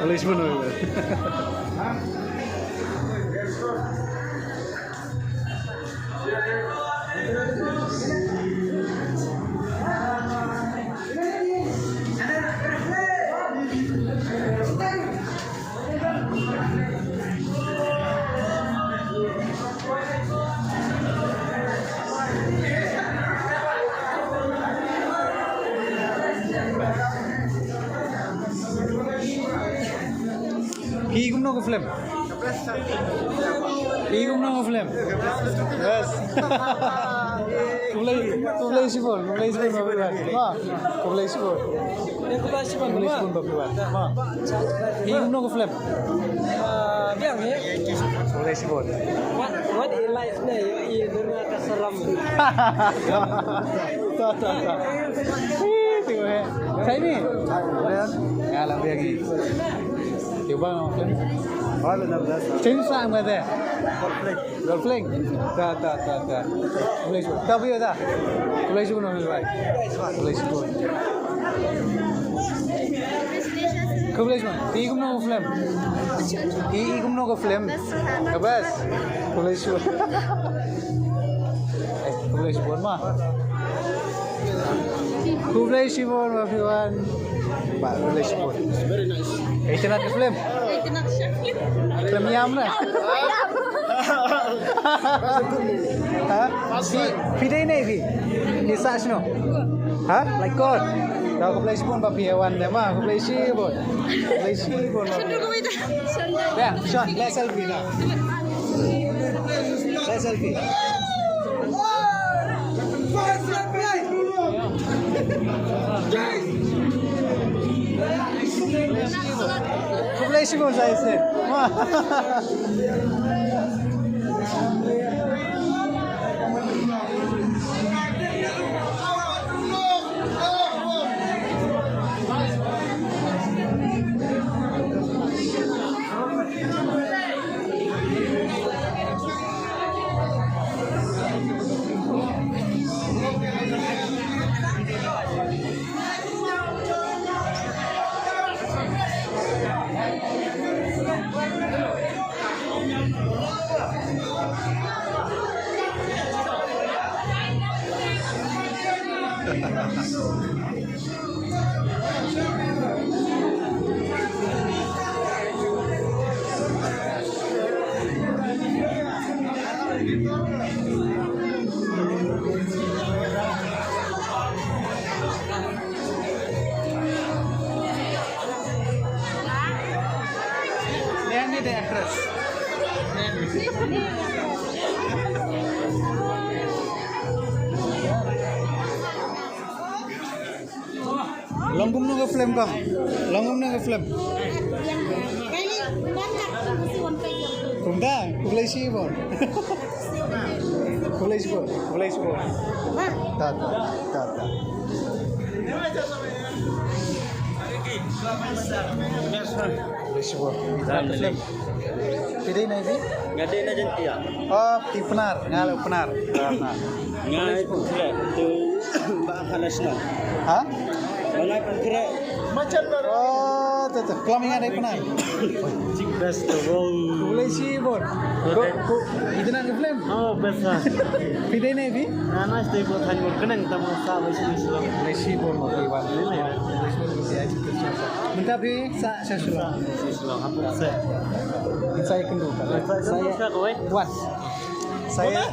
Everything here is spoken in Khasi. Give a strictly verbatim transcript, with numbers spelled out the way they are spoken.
Police pun. Phi kumno ka film? Phi kumno ka film? Bas. Khublei, khublei shibun, khublei shibun, khublei shibun. Khublei shibun. Khublei shibun, khublei shibun, khublei shibun. Phi kumno ka film? Ah, biang, eh? Khublei shibun. Wat, wat i life ne, i dunia ka seram. Ta, ta, ta. Ih, tengok, eh. Sai ni? Nga lah biang ni. Cuba film. Ceng sa mata. Golf Link. Ta, ta, ta, ta. Khublei shibun. Ta, phi ta. Khublei shibun, khublei shibun. Khublei shibun. Khublei shibun. Phi kumno ka film? Phi kumno ka film? Ka best. Khublei shibun. Eh, khublei shibun ma. Khublei shibun ma phi wan. Ba, khublei shibun. Very nice. Itynnad ka film? Itynnad ka film. Film ïam na. Ha? Phi, phi dei ne phi? Phi sah shano? Ha? Laitkot. Khublei shibun ba phi wan de ma. Khublei shibun. Khublei shibun. Ba, shon, leh selfie na. Leh selfie. Khublei shibun sa ise. Ni, ni the actress. Long kumno ka film ka? Long kumno ka film? Kumta, khublei shibun. Khublei shibun, khublei shibun. Ta, ta, ta, ta. Khublei shibun. Phi dei na phi? Nga dei na Jaintia. Oh, phi Pnar, nga la Pnar. Pnar. Nga i Pnar tu ba khana sna. Ha? Nga i Pnar. Oh, tu tu. Klam nga dei Pnar. Best of all. Khublei shibun. Ko, ko, itynnad ka film? Oh, best lah. Phi dei na phi? Nga na stay ko than mo kenang tam sa ba shi Shillong. Khublei shibun mo phi wan. Khublei shibun mo phi ai. Mynta phi sa sha Shillong. Sa Shillong, hampir sa. Sa ïa kynduh ka. Sa ïa kynduh ka, wei. Wan. Sa ïa.